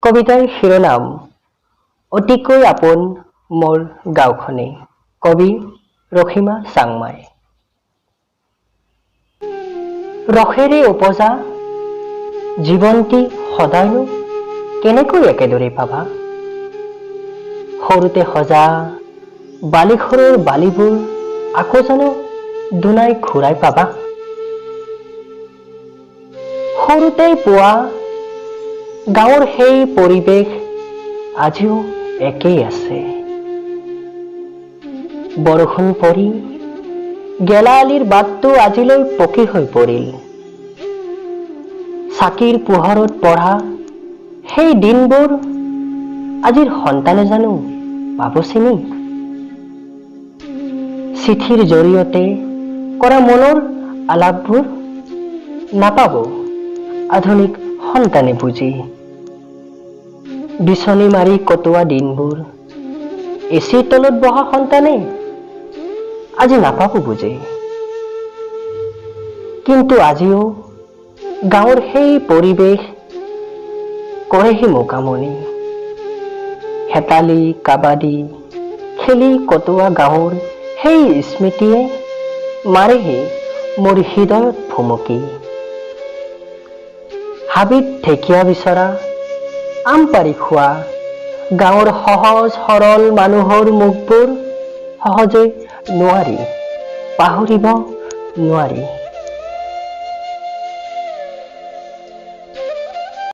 কবিতাৰ শিৰোনাম অতিকৈ আপোন মোৰ গাঁওখনে। কবি ৰহিমা চাংমাই। ৰসেৰে উপজা জীৱনটি সদায়নো কেনেকৈ একেদৰে পাবা? সৰুতে সজা বালিঘৰৰ বালিবোৰ আকৌ জানো দুনাই ঘূৰাই পাবা? সৰুতেই পোৱা গাঁৱৰ সেই পৰিৱেশ আজিও একেই আছে। বৰষুণ পৰি গেলা আলিৰ বাটটো আজিলৈ পকী হৈ পৰিল। চাকিৰ পোহৰত পঢ়া সেই দিনবোৰ আজিৰ সন্তানে জানো পাব চিনি? চিঠিৰ জৰিয়তে কৰা মনৰ আলাপবোৰ নাপাব আধুনিক সন্তানে বুজি। বিচনী মাৰি কটোৱা দিনবোৰ এচিৰ তলত বহা সন্তানে আজি নাপাব বুজি। কিন্তু আজিও গাঁৱৰ সেই পৰিৱেশ কৰেহি মোক আমনি। হেতালি কাবাডী খেলি কটোৱা গাঁৱৰ সেই স্মৃতিয়ে মাৰেহি মোৰ হৃদয়ত ভুমুকি। হাবিত ঢেকীয়া বিচৰা, আম পাৰি খোৱা গাঁৱৰ সহজ সৰল মানুহৰ মুখবোৰ সহজে নোৱাৰি পাহৰিব, নোৱাৰি।